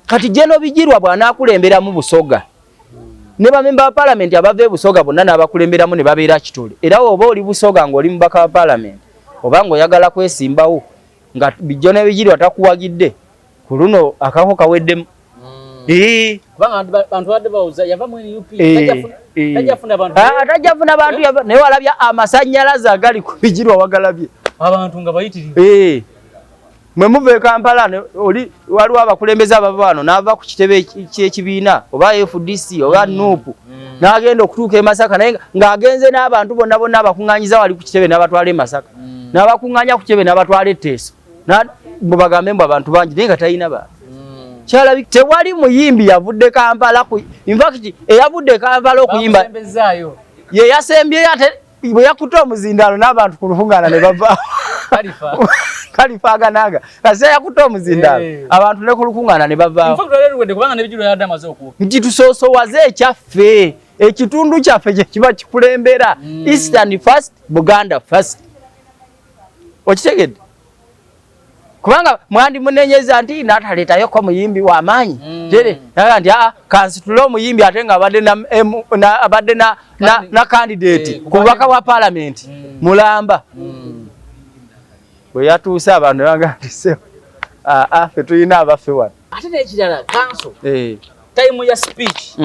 Kati General Bigirwa bw'anaakulemberamu Busoga ne bamemba ba palamenti abava e Busoga bonna n'abakulemberamu ne babeera Kitole, era oba oli Busoga ng'oli mubaka wa palamenti oba ng'oyagala kwesimbawo nga General Bigirwa takuwagidde, ku luno akako kaweddemu. Tajja funa bantu, naye walabye amasannyalaze agali ku Bigirwa, wagalabye? Abantu nga bayitirivu. Mwe muva e Kampala, oli waliwo abakulembeze abava wano n'ava ku kitebe ky'ekibiina oba FDC oba NUP n'agenda okutuuka e Masaka, naye ng'agenze n'abantu bonna bonna abakuŋŋaanyiza wali ku kitebe n'abatwala e Masaka, n'abakuŋŋaanya ku kitebe n'abatwala e Teeso, mbu bagambe mbu abantu bangi, naye nga talina bantu. Kyalabi tewali muyimbi yavudde Kampala ku, in fact eyavudde Kampala okuyimba Bamusembezaayo. ye yasembyeyo, ate bwe yakutte omuzindaalo n'abantu ku lukuŋŋaana ne bava. Kalifa. Kalifa aganaga kasi yakutte omuzindaalo, abantu ne ku lukuŋŋaana ne bavaawo. In fact, olwaleero luwedde kubanga ne Bigirwa yadde amaze okuwa. Nti tusoosowaze ekyaffe, ekitundu kyaffe kye kiba kikulembera. Eastern first, Buganda first, okitegedde? Kubanga mwandi munenyeza nti nataleetayoko muyimbi w'amaanyi. Tere naga nti aa kansitule omuyimbi, ate nga abadde na, abadde na candidate ku bubaka bwa parliament mulamba. Bwe yatuuse abantu ne bagamba nti sebo, aa ffe tulina abaffe wano. Ate n'ekirala, kanso time ya speech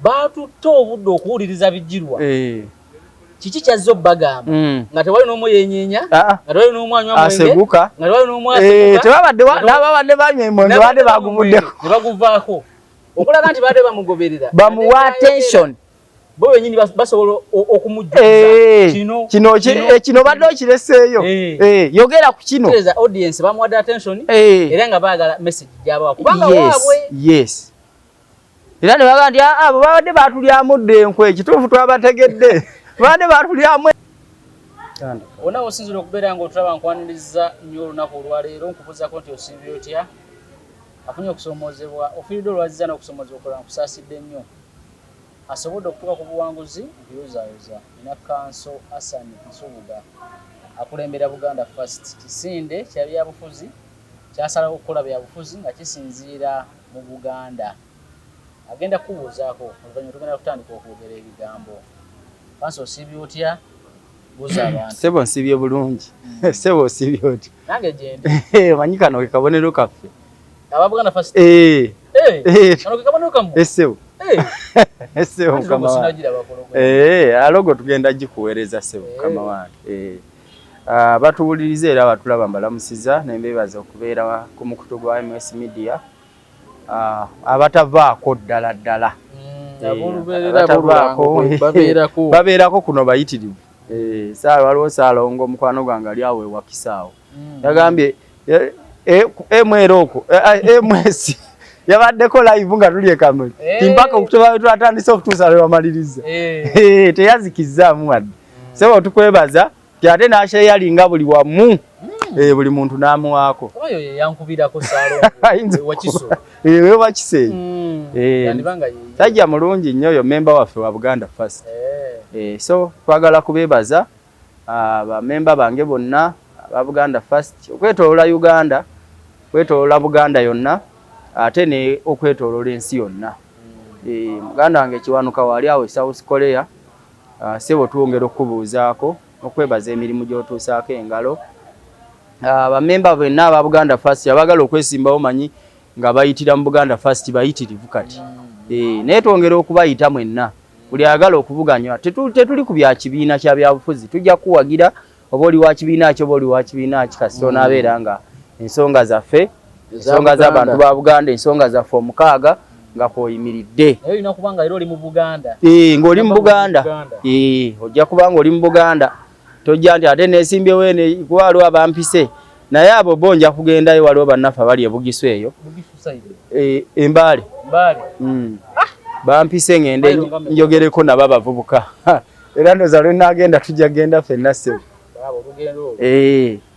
baatutte obudde okuwuliriza Bigirwa kiki kyazze obbagamba, nga tewali n'omu yenyeenya, nga tewali n'omu anywa mwenge, aseguka, nga tewali n'omu aseguka. Tebabadde n'ababadde banywa emwenge badde baguvuddeko. Ne baguvaako okulaga nti badde bamugoberera. Bamuwa attention. Bo bennyini basobola okumujjukiza kino. Kino badde okireseeyo. Yogera ku kino. Tereeza audience, bamuwadde attention era nga baagala message gy'abawa kubanga waabwe. Yes, era ne bagamba nti aa abo babadde batulyamu dda enkwe, ekituufu twabategedde, babadde batulyamu. Wonna osinzira okubeera ng'otulaba, nkwaniriza nnyo olunaku olwaleero. Nkubuuzaako nti osiibye otya? Afunye okusoomoozebwa, ofiiriddwa olwaziza n'okusoomoozebwa okulala, nkusaasidde nnyo. Asobodde okutuuka ku buwanguzi, nkuyozaayoza. Nina Kanso Hassan Nsubuga akulembera Buganda First, kisinde kya byabufuzi kyasalawo okukola byabufuzi nga kisinziira mu Buganda. Agenda kukubuuzaako, oluvannyuma tugenda kutandika okwogera ebigambo. Kanso, osiibye otya? Buuza abantu. Ssebo, nsiibye bulungi. Ssebo, osiibye otya? Nange gyendi. Omanyi kano ke kabonero kaffe. Aba Buganda First. Eh. Eh, Eh. kano ke kabonero kammwe? Ssebo. Ssebo, Anti mukama logo wange. sinagiraba ku logo. Logo tugenda gikuweereza, ssebo, mukama wange. Ah, batuwuliriza era batulaba, mbalamusiza ne mbeebaza okubeera ku mukutu gwa MS Media. Ah, abatavaako ddala ddala. Ab'olubeerera Abatavaako. ab'olulango babeerako. Babeerako kuno bayitirivu. Saala waliwo Saalongo omukwano gwange ali awo ewakisa awo. Yagambye emwera okwo MS yabaddeko live nga tuli e Kamuli. Timpaka okutoba twatandise okutuusa lwe bamaliriza. Teyazikizzaamu wadde. Ssebo, tukwebaza ti ate n'asharinga buli wamu. Buli muntu n'amuwaako. Oba yo ye yankubirako Saalongo Ayinza Wakiso. We Wakiso eyo. Yandiba nga ye. Sajja mulungi nnyo oyo, memba waffe wa Buganda First. So twagala kubeebaza bamemba bange bonna aba Buganda First okwetoolola Uganda, okwetoolola Buganda yonna, ate ne okwetoolola ensi yonna. Muganda wange Kiwanuka waali awo e South Korea, ssebo twongera okukubuuzaako okwebaza emirimu gy'otuusaako engalo. Bamemba bonna aba Buganda First abaagala okwesimbawo, manyi nga bayitira mu Buganda First bayitirivu kati. Naye twongera okubayita mwenna buli ayagala okuvuganya. Tetuli ku bya kibiina kya byabufuzi, tujja kuwagira oba oli wa kibiina ki oba oli wa kibiina ki, kasita onaabeera nga ensonga zaffe, ensonga z'abantu ba Buganda, ensonga zaffe omukaaga nga kw'oyimiridde. Naye olina kuba nga era oli mu Buganda. Ng'oli mu Buganda. Ojja kuba ng'oli mu Buganda, tojja nti ate neesimbyewo eno kuba waliwo abampise, naye abo bo nja kugendayo. Waliwo bannaffe abali e Bugisu eyo. Bugisu side. Embaale. Mbale. Bampise ngende njogereko nabo abavubuka, era ndowooza lwe naagenda tujja genda ffenna, ssebo. Bravo, olugendo olwo.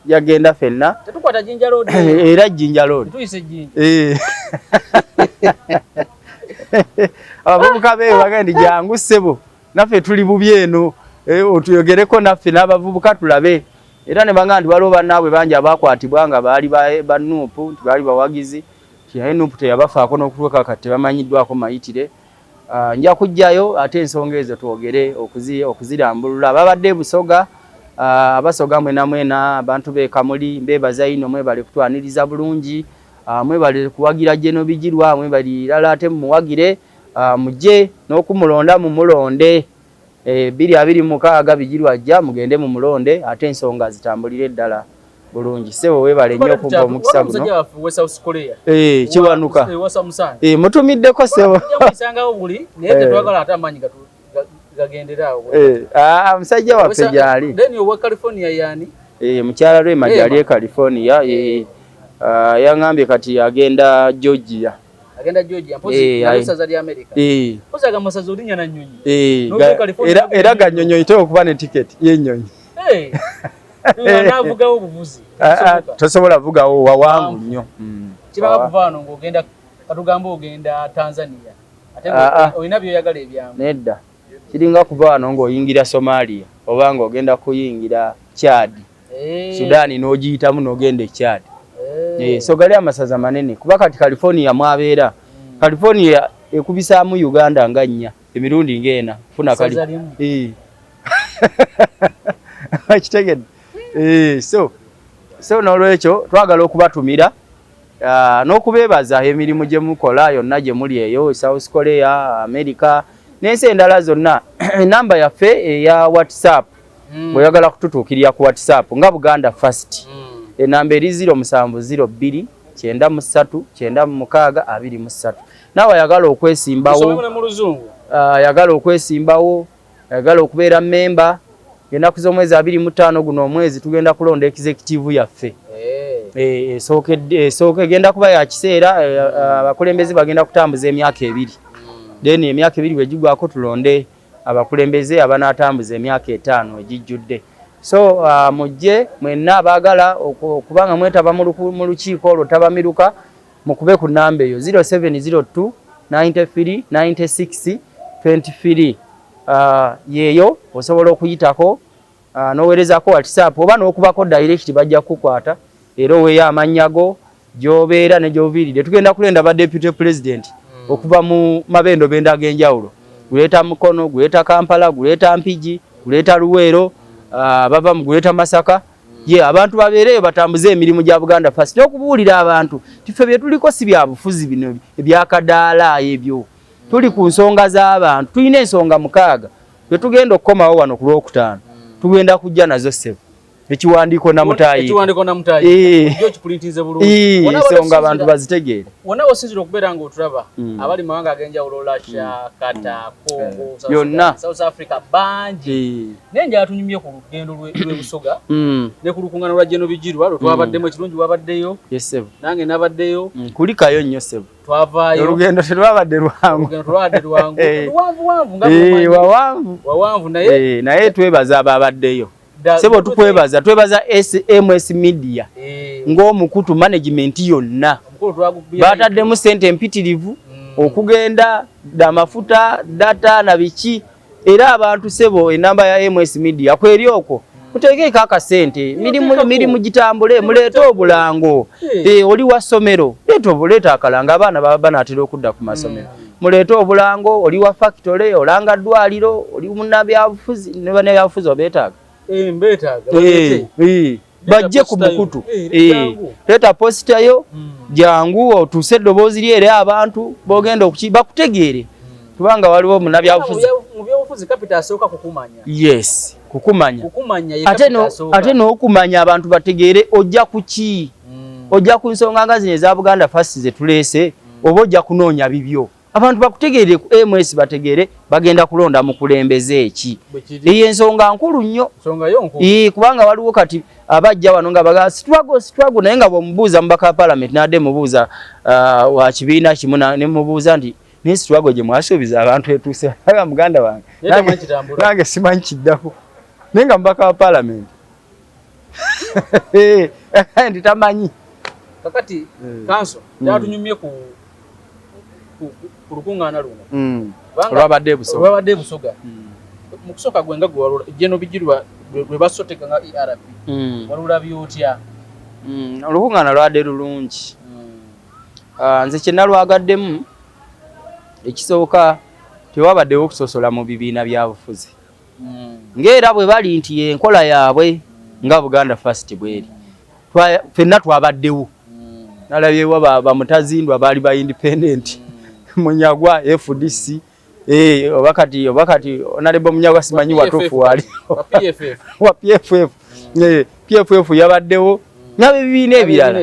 Tujja genda ffenna. Tetukwata Jinja Road. Era Jinja Road. Tuyise Jinja. Abavubuka beeyo bagenda nti jangu ssebo, naffe tuli bubi eno, otuyogereko naffe n'abavubuka tulabe. Era ne banga nti waliwo bannaabwe bangi abakwatibwa nga baali ba NUP, nti baali bawagizi, naye NUP teyabafaako n'okutuuka kati tebamanyiddwako mayitire. Nja kujjayo ate ensonga ezo twogere okuzirambulula. Babadde Busoga, Abasoga mwena mwena, abantu b'e Kamuli mbeebaza ino, mwebale kutwaniriza bulungi, mwebale kuwagira General Bigirwa, mwebale irala ate mumuwagire, mujje n'okumulonda mumulonde. 2026 Bigirwa ajja, mugende mumulonde ate ensonga zitambulire ddala bulungi. Ssebo weebale nnyo okumpa omukisa guno. Kiwanuka mutumiddeko ssebo. Musajja waffe gyali mukyala Rema gyali e California, yaŋŋambye kati agenda Georgia. Agenda Georgia mpozi nalyo ssaza lya America. Mpozi agamba masaza olinya na nnyonyi. Era ga nnyonyi oyite okuba ne tiketi y'ennyonyi. Naavugawo obuvuzi. Tosobola vugawo, wawanvu nnyo. Kibanga kuva wano ng'ogenda, katugambe ogenda Tanzania. Ate olina by'oyagala ebyangu. Nedda. Kiringa kuva wano ng'oyingira Somalia oba ng'ogenda kuyingira Chad. Sudan n'ogiyitamu n'ogenda e Chad. So gali amasaza manene kuba kati California mwabeera. California ekubisaamu Uganda nga nnya emirundi ng'ena kufuna kali. Kitegedde. So n'olwekyo twagala okubatumira n'okubeebaza emirimu gye mukola yonna gye muli eyo South Korea, America n'ensi endala zonna. Enamba yaffe eya WhatsApp, bw'oyagala kututuukirira ku WhatsApp nga Buganda First, enamba eri 0702 93 96 23. Naawe ayagala okwesimbawo, ayagala okwesimbawo, ayagala okubeera memba, ennaku z'omwezi 25 guno omwezi tugenda kulonda executive yaffe. Esooka egenda kuba ya kiseera, abakulembeze bagenda kutambuza emyaka 2. Then emyaka 2 bwe gigwako tulonde abakulembeze abanaatambuza emyaka 5 egijjudde. So mujje mwenna abaagala okubanga mwetaba mu lukiiko olwo tabamiruka, mukube ku namba eyo 0702 93 96 23. Yeeyo osobola okuyitako n'oweerezako WhatsApp oba n'okubako direct, bajja kukukwata era oweeyo amannya go, gy'obeera ne gy'oviiridde. Tugenda kulenda ba deputy president okuva mu mabendobendo ag'enjawulo, guleeta Mukono, guleeta Kampala, guleeta Mpigi, guleeta Luweero, bava mu guleeta Masaka. Ye abantu babeereyo batambuze emirimu gya Buganda First n'okubuulira abantu nti ffe bye tuliko si bya bufuzi bino ebyakadaala ebyo, tuli ku nsonga z'abantu. Tulina ensonga 6 bwe tugenda okukomawo wano ku Lwokutaano, tugenda kujja nazo ssebo. Ekiwandiiko namutayiika, ensonga abantu bazitegeere. Wonna wosinzira okubeera ng'otulaba, abali mu mawanga ag'enjawulo, Russia, Qatar, Congo, yonna, South Africa, bangi. Naye njala tunyumye ku lugendo lw'e Busoga ne ku lukuŋŋaana lwa General Bigirwa lwe twabaddemu. Ekirungi wabaddeyo, nange nabaddeyo. Kulikayo nnyo ssebo. Twavaayo. Olugendo telwabadde lwangu. Olugendo telwabadde lwangu, luwanvu wanvu nga wawanvu. Wawanvu naye. Naye twebaza ababaddeyo. Sebo tukwebaza, twebaza SMS Media ng'omukutu, management yonna bataddemu sente empitirivu okugenda amafuta, data na biki. Era abantu sebo, enamba ya MS Media kweri okwo, mutegeeko akasente, mirimu gitambule, muleete obulango. Oli wa ssomero, leeta obuleeta akalanga, abaana baba banaatera okudda ku masomero, muleete obulango. Oli wa factory, olanga ddwaliro, oli munnabyabufuzi, ne bannabyabufuzi obeetaaga. Bajje ku mukutu, leeta poster yo, jangu otuuse eddoboozi lye eri abantu bogenda okuki bakutegeere, kubanga waliwo munnabyabufuzi. Mu byobufuzi capital asooka kukumanya. Yes, kukumanya, ate n'okumanya abantu bategeere ojja kuki, ojja ku nsonga nga zino eza Buganda First ze tuleese, oba ojja kunoonya bibyo. Abantu bakutegeere ku MS, bategeere bagenda kulonda mukulembeze eki. Eyo ensonga nkulu nnyo, kubanga waliwo kati abajja wano nga baga struggle, struggle, naye nga bwomubuuza mubaka wa parliament, nadde mubuuza wa kibiina kimu, ne mubuuza nti naye struggle gye mwasuubiza abantu etuuse? Aga muganda wange, nange simanyi kiddako, naye nga mubaka wa parliament nti tamanyi. Kakati kanso yatunyumye ku lukuŋŋaana luno olwabadde Busoga. Olwabadde Busoga. Mu kusooka gwe nga gwe General Bigirwa Lwe basoteka nga ERP. Walulabye otya? Olukuŋŋaana lwadde lulungi. Nze kye nalwagaddemu ekisooka, tewabaddewo okusosola mu bibiina bya bufuzi, ng'era bwe bali nti enkola yaabwe nga Buganda First bweri, ffenna twabaddewo. Nalabyewo bamutazindwa baali ba independent, Munyagwa FDC, oba kati Honorable Munyagwa simanyi watuufu wali wa PFF. PFF yabaddewo n'abebibiina ebirala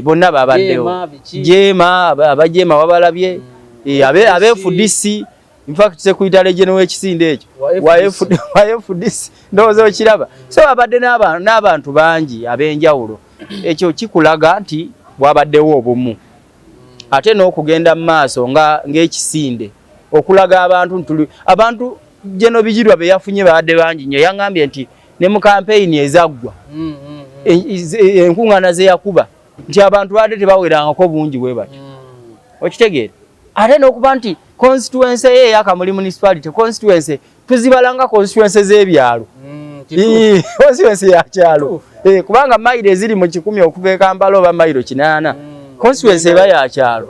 bonna babaddewo, JEEMA, abajeema wabalabye, abe FDC. In fact, secretary general w'ekisinde ekyo wa FDC, ndowooza okiraba. So babadde n'abantu bangi ab'enjawulo. Ekyo kikulaga nti bwabaddewo obumu, ate n'okugenda mu maaso nga ng'ekisinde okulaga abantu nti abantu General Bigirwa be yafunye babadde bangi nnyo. Yaŋŋambye nti ne mu kampeyini ezaggwa, enkuŋŋaana ze yakuba, nti abantu babadde tebawerangako bungi bwe batyo. Okitegeera? Ate n'okuba nti constituency ye eyakamuli municipality, constituency tuzibala nga constituency z'ebyalo, constituency ya kyalo, kubanga mayiro eziri mu 100 okuva e Kampala oba mayiro 80, constituency eba ya kyalo.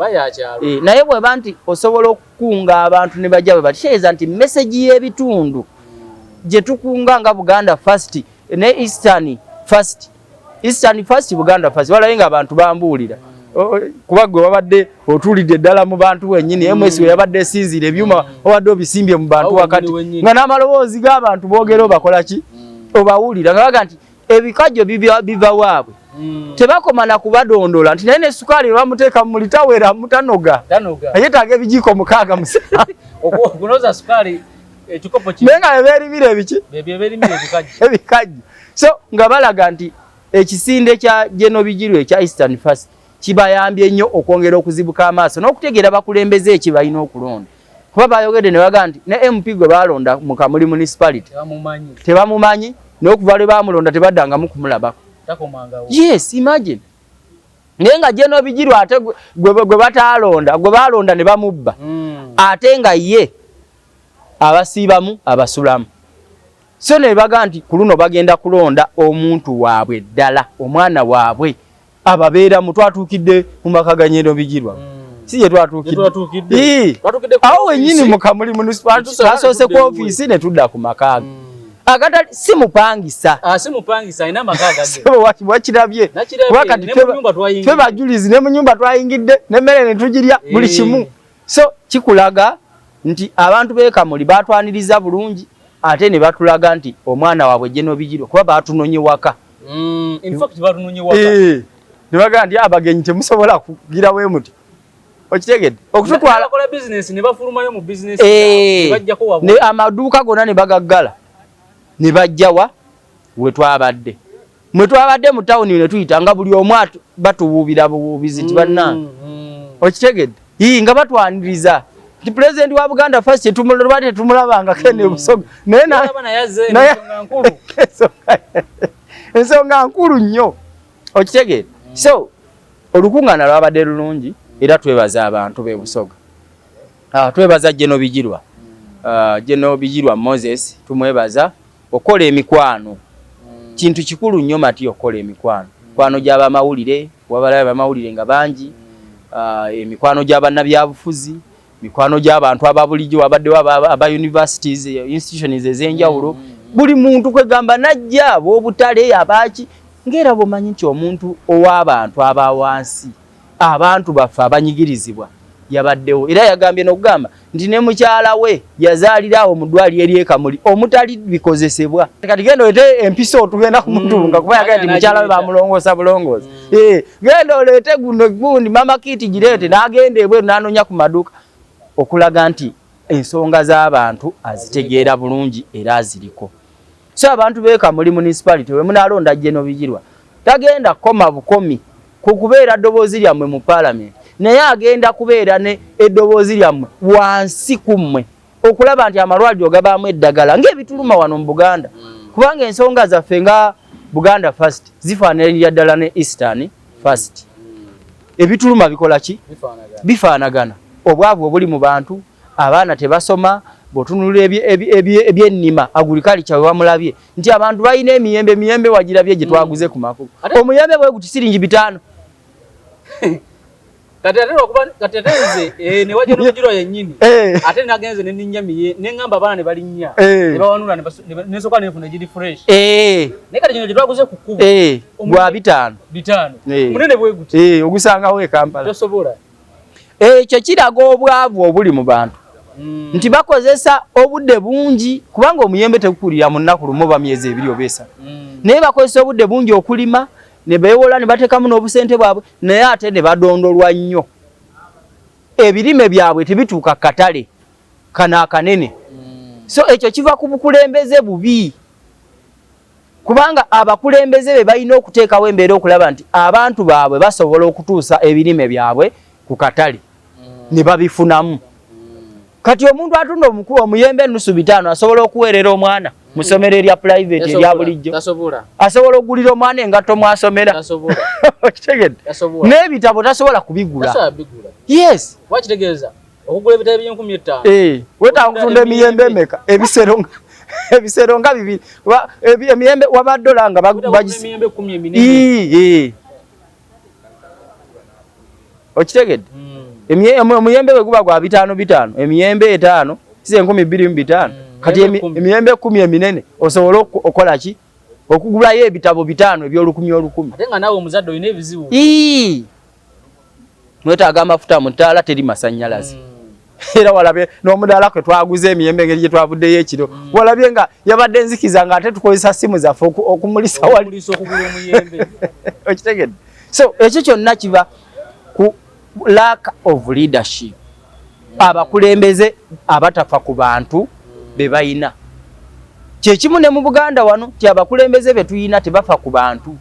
Naye bweba nti osobola okukunga abantu ne bajja bwe bakitegeeza nti message y'ebitundu gye tukunga nga Buganda First ne Eastern First, Eastern First, Buganda First, walabe nga abantu bambuulira, kuba gwe wabadde otuulidde ddala mu bantu wennyini. MS we yabadde esinziira ebyuma, wabadde obisimbye mu bantu wakati, nga n'amaloboozi g'abantu boogera obakola ki, obawulira nga baga nti ebikajjo biva waabwe. Tebakoma na kubadondola nti naye ne sukaali bamuteeka mu mulitawera mutanoga, yeetaaga ebijiiko 6 7. Okunoza sukaali ekikopo. Naye nga bebeerimira ebiki? Ebikajjo. So nga balaga nti ekisinde kya General Bigirwa ekya Eastern First kibayambye nnyo okwongera okuzibuka amaaso n'okutegeera bakulembeze eki balina okulonda, kuba bayogedde ne bagaa nti ne MP gwe balonda mu Kamuli municipality tebamumanyi, n'okuva lwe bamulonda tebaddangamu kumulabako. Yes, imagine, naye nga General Bigirwa ate gwe bataalonda, gwe balonda ne bamubba, ate nga ye abasiibamu abasulamu. So ne baga nti ku luno bagenda kulonda omuntu waabwe ddala, omwana waabwe ababeeramu. Twatuukidde mu maka ga General Bigirwa, si ye twatuukidde awo wennyini mu Kamuli municipality. Twasoose ku ofiisi ne tudda ku maka ge agatali si mupangisa. Wakirabye, kuba kati ffe bajulizi, ne mu nyumba twayingidde, n'emmere ne tugirya, buli kimu. So kikulaga nti abantu b'e Kamuli batwaniriza bulungi, ate ne batulaga nti omwana waabwe General Bigirwa, kuba batunonye waka. Ne bagamba nti abagenyi temusobola kugira bwe muti. Okitegedde? Okututwala amaduuka gonna ne bagaggala ne bajjawa we twabadde, mwe twabadde mu tawuni, ne tuyita nga buli omu batubuubira bubuubizi nti bannange. Okitegedde? Ii, nga batwaniriza nti pulezidenti wa Buganda First lwali tetumulabanga kene Busoga, naye ensonga nkulu nnyo. Okitegeera? So olukuŋŋaana lwabadde lulungi, era twebaza abantu b'e Busoga. Twebaza General Bigirwa, General Bigirwa Moses, tumwebaza okukola emikwano. Kintu kikulu nnyo mati okukola emikwano, mikwano gy'abamawulire, wabalayo abamawulire nga bangi, emikwano gy'abannabyabufuzi, mikwano gy'abantu ababulijjo, wabaddewo aba universities, institutions ez'enjawulo, buli muntu kwegamba najja, ab'obutale, abaaki, ng'era bw'omanyi nti omuntu ow'abantu aba wansi, abantu baffe abanyigirizibwa, yabaddewo. Era yagambye n'okugamba nti ne mukyala we yazaalira awo mu ddwaliro ery'e Kamuli omutali bikozesebwa. Kati genda oleete empiso, otugenda kumutunga, kuba yagambye nti mukyala we bamulongoosa bulongoosa. Genda oleete guno gundi, mama kit gireete, n'agenda ebweru n'anoonya ku maduuka, okulaga nti ensonga z'abantu azitegeera bulungi era aziriko. So abantu b'e Kamuli municipality, we munaalonda General Bigirwa, tagenda kukoma bukomi ku kubeera ddoboozi lyammwe mu paalamenti, naye agenda kubeera ne eddoboozi lyammwe wansi ku mmwe, okulaba nti amalwaliro gabaamu eddagala ng'ebituluma wano mu Buganda, kubanga ensonga zaffe nga Buganda First zifaananira ddala ne Eastern First. Ebituluma bikola ki? Bifaanagana. Obwavu obuli mu bantu, abaana tebasoma, Bw'otunuulira ebyennima, agriculture, we wamulabye nti abantu balina emiyembe. Emiyembe wagirabye gye twaguze ku makubo? Omuyembe bwe guti siringi 5. Kati ate lwakuba kati ate nze ne wajja n'omujulwa yennyini, ate nagenze ne ninnya miye ne ŋŋamba abaana ne balinnya, ne bawanula, ne nsooka nenfuna egiri fresh. Naye kati gino gye twaguze ku kkubo, gwa 5. 5. Munene bwe guti. Ogusangawo e Kampala. Tosobola. Ekyo kiraga obwavu obuli mu bantu, nti bakozesa obudde bungi, kubanga omuyembe tegukulira mu nnaku lumu oba myezi 2 oba 3. Naye bakozesa obudde bungi okulima, ne beewola, ne bateekamu n'obusente bwabwe, naye ate ne badondolwa nnyo. Ebirime byabwe tebituuka katale kano akanene. So ekyo kiva ku bukulembeze bubi, kubanga abakulembeze be balina okuteekawo embeera okulaba nti abantu baabwe basobola okutuusa ebirime byabwe ku katale ne babifunamu. Kati omuntu atunda omuyembe enusu 5 asobola okuweerera omwana mu ssomero erya private erya bulijjo? Asobola okugulira omwana engatto mwasomera? Okitegedde? N'ebitabo tasobola kubigula. Yes. Wakitegeeza okugula ebitabo by'enkumi 5. Wetaaga okutunda emiyembe emeka? Ebisero nga bibiri emiyembe wabadde olaba nga emiyembe 10 eminene. Okitegedde? Omuyembe bwe guba gwa 5 5, emiyembe 5 si 2500? Kati emiyembe 10 eminene osobola okola ki? Okugulayo ebitabo 5 eby'olukumi olukumi. Ate nga naawe omuzadde olina ebizibu. Mwetaaga amafuta mu ttaala, teri masannyalaze. Era walabye n'omudaala kwe twaguze emiyembe, engeri gye twavuddeyo ekiro, walabye nga yabadde nzikiza, ng'ate tukozesa simu zaffe okumulisa wali. Okitegedde? So ekyo kyonna kiva ku lack of leadership, abakulembeze abatafa ku bantu be bayina. Kyekimu ne mu Buganda wano, ti abakulembeze be tuyina tebafa ku bantu.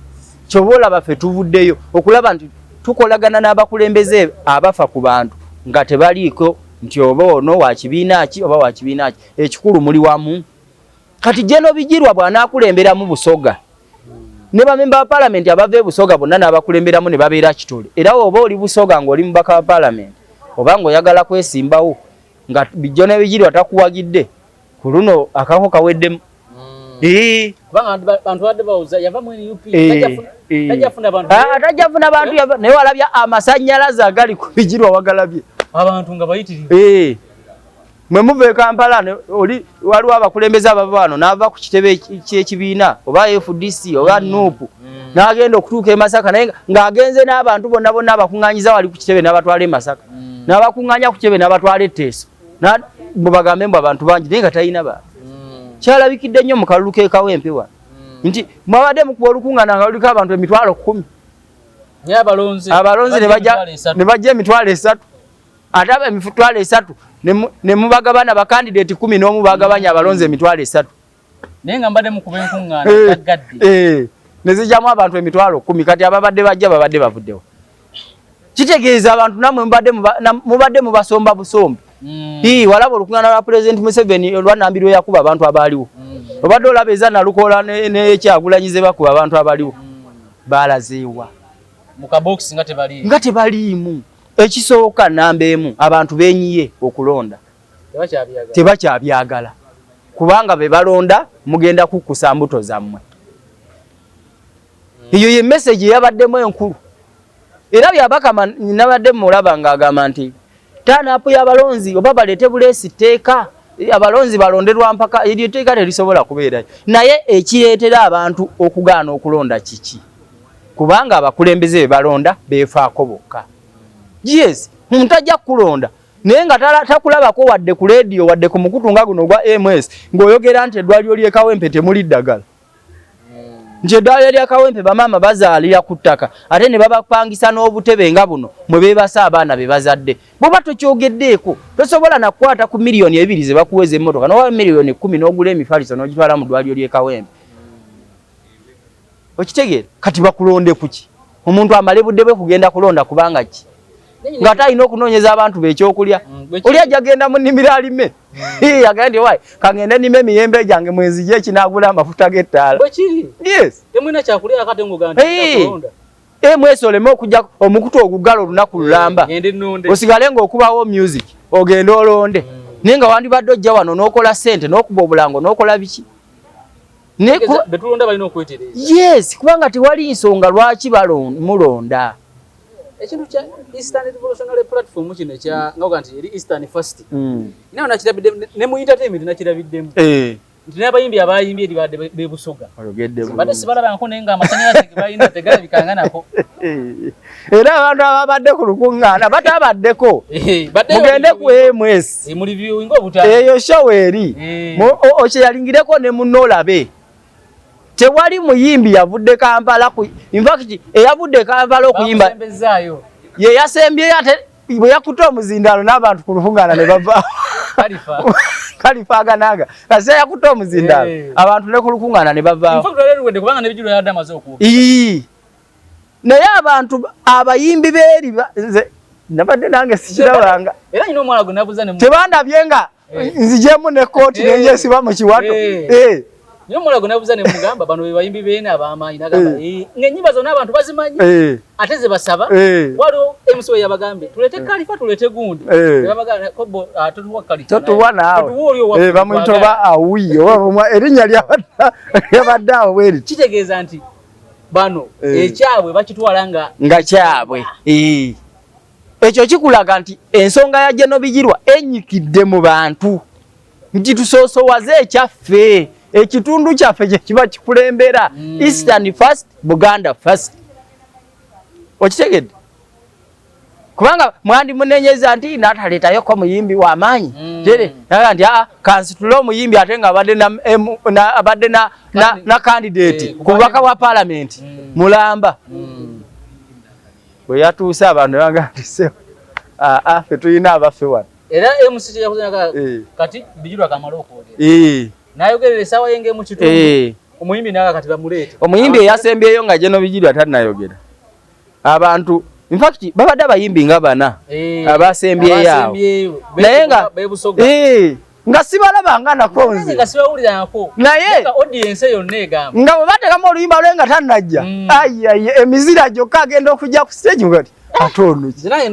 Kyoba olaba ffe tuvuddeyo okulaba nti tukolagana n'abakulembeze abafa ku bantu, nga tebaliiko nti oba ono wa kibiina ki oba wa kibiina ki, ekikulu muli wamu. Kati General Bigirwa bw'anaakulemberamu Busoga ne bamemba ba palamenti abava e Busoga bonna n'abakulemberamu ne babeera kitole, era oba oli Busoga ng'oli mubaka wa palamenti oba ng'oyagala kwesimbawo, nga Bijjo ne Bigirwa takuwagidde, ku luno akako kaweddemu. Tajja funa bantu. Naye walabye amasanyalaze agali ku Bigirwa? Wagalabye? Abantu nga bayitirivu. Mwe muva e Kampala, oli waliwo abakulembeze abava wano n'ava ku kitebe ky'ekibiina oba FDC oba NUP, n'agenda okutuuka e Masaka, naye ng'agenze n'abantu bonna bonna abakuŋŋaanyiza wali ku kitebe n'abatwala e Masaka, n'abakuŋŋaanya ku kitebe n'abatwala e Teeso, mbu bagambe mbu abantu bangi, naye nga talina bantu. Kyalabikidde nnyo mu kalulu k'e Kawempe wano, nti mwabadde mukuba olukuŋŋaana nga luliko abantu 100,000, abalonzi ne bajja 30,000, ate aba 30,000 ne mubagabana bakandidate 11, bagabanya abalonzi 30,000. Naye nga mbadde mukuba enkuŋŋaana gaggadde. Ne zijjamu abantu 10,000. Kati ababadde bajja babadde bavuddewo. Kitegeeza abantu nammwe mubadde mubasomba busombi. Walaba olukuŋŋaana lwa Pulezidenti Museveni olwa Nambirwe yakuba abantu abaaliwo? Obadde olaba eza Nalukoola n'Ekyagulanyi ze bakuba abantu abaliwo? Balazeewa? Mu kabokisi nga tebaliimu. Nga tebaliimu. Ekisooka, namba emu, abantu benyiye okulonda, tebakyabyagala, kubanga be balonda mugenda kukkusa mbuto zammwe. Eyo ye message eyabaddemu enkulu. Era Byabakama nabadde mulaba ng'agamba nti turn-up y'abalonzi oba baleete buleesi tteeka, abalonzi balonderwa mpaka. Eryo etteeka terisobola kubeerayo. Naye ekireetera abantu okugaana okulonda kiki? Kubanga abakulembeze be balonda beefaako bokka. Yes, omuntu ajja kukulonda, naye nga takulabako wadde ku leediyo, wadde ku mukutu nga guno ogwa MS, ng'oyogera nti eddwaliro ly'e Kawempe temuli ddagala, nti eddwaliro lya Kawempe bamaama bazaalira ku ttaka, ate ne babapangisa n'obutebe nga buno mwe beebasa abaana be bazadde. Bw'oba tokyogeddeeko, tosobola nakukwata ku miliyoni 2 ze bakuweza emmotoka nowa miliyoni 10 n'ogula emifaliso n'ogitwala mu ddwaliro ly'e Kawempe. Okitegeera? Kati bakulonde kuki? Omuntu amale budde bwe kugenda kulonda kubanga ki? Ng'ate alina okunoonyeza abantu be ekyokulya. Oli ajja genda mu nnimiro alime, agenda nti, "Wayi, kangende nnime emiyembe gyange, mwenzije ekinaagula amafuta g'ettaala." Yes. Mwesi oleme okujja omukutu oguggala olunaku lulamba, osigale ng'okubawo music, ogende olonde. Naye nga wandibadde ojja wano n'okola ssente n'okuba obulango n'okola biki. Betulonda balina okwetereeza. Yes, kubanga tewali nsonga lwaki mulonda. Ekintu kya Eastern Revolutionary Platform kino ekya nga oga nti eri Eastern First. Naye nakirabidde ne mu entertainment nakirabiddemu. Nti n'abayimbi abayimbye eri badde b'e Busoga. Oyogedde bulungi. Mbadde sibalabangako naye ng'amasannyalaze ge balina tegalabikanga nako. Era abantu ababadde ku lukuŋŋaana batabaddeko. Mugende ku MS. Mu reviewing obutabo. Eyo show eri. Okyeyalingireko ne munno olabe. Tewali muyimbi yavudde Kampala ku in fact eyavudde Kampala okuyimba. Bamusembezaayo. Ye yasembyeyo ate bwe yakutte omuzindaalo n'abantu ku lukuŋŋaana ne bava. Kalifa. Kalifa aganaga. Kasi yakutte omuzindaalo abantu ne ku lukuŋŋaana ne bavaawo. In fact lwali luwedde kubanga n'ebijjulo yabadde amaze okwogera. Naye abantu abayimbi b'eri nze nabadde nange sikirabanga. Era nyina omwala gwe nabuza ne tebandabye nga nzigyemu ne kkooti ne ngyesiba mu kiwato. Nyina omwala gwe nabuza ne mugamba bano be bayimbi beene ab'amaanyi n'agamba ng'ennyimba zonna abantu bazimanyi ate ze basaba. Waliwo MC we yabagambye tuleete Kalifa tuleete gundi. Ne babagamba kobo totuwa Kalifa. Totuwa naawe. Totuwa oli owaffe. Bamuyita oba Awi oba erinnya lyabadde awo bwe riti. Kitegeeza nti bano ekyabwe bakitwala nga kyabwe. Ekyo kikulaga nti ensonga ya General Bigirwa enyikidde mu bantu nti tusoosowaze ekyaffe, ekitundu kyaffe kye kiba kikulembera. Eastern first, Buganda first. Okitegedde? Kubanga mwandi munenyeza nti n'ataleetayoko muyimbi w'amaanyi. Tere, naga nti kansitule omuyimbi ate nga abadde abadde na candidate ku bubaka bwa parliament mulamba. Bwe yatuuse abantu ne bagamba nti ssebo, ffe tulina abaffe wano. Era MC kye yakoze naga kati Bigirwa kamala okwogera. N'ayogerera essaawa ye ng'emu kitundu. Omuyimbi naga kati bamuleete. Omuyimbi eyasembyeyo nga General Bigirwa tannayogera. Abantu in fact babadde abayimbi nga bana abasembyeyo awo. Naye nga nga sibalabanga nako nze. Nga sibawulirako. Naye nga audience yonna egamba. Nga bwe bateekamu oluyimba lwe nga tannajja. Ayi ayi emizira gyokka agenda okujja ku stage kati ate ono ki? Naye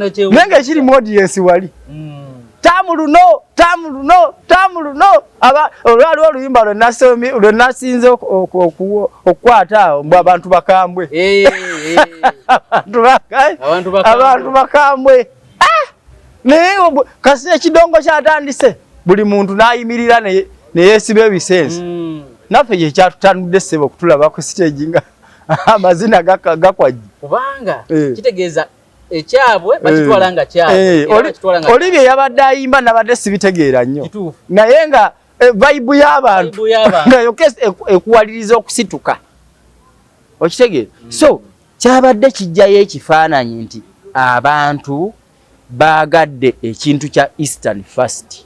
nga ekiri mu audience wali. Tamu luno, tamu luno, tamu luno. Aba olwaliwo oluyimba lwe nasomi lwe nasinze okukwata awo mbu abantu bakambwe. Abantu bakambwe. Naye kasi ekidongo kyatandise buli muntu n'ayimirira ne yeesiba ebisense. Naffe kye kyatutanudde ssebo okutulaba ku stage nga amazina gakwajja. Kubanga kitegeeza ekyabwe bakitwala nga kyabwe. Oli bye yabadde ayimba nabadde sibitegeera nnyo. Naye nga vibe y'abantu nga yokka ekuwaliriza okusituka. Okitegeera? So kyabadde kijjayo ekifaananyi nti abantu baagadde ekintu kya Eastern First.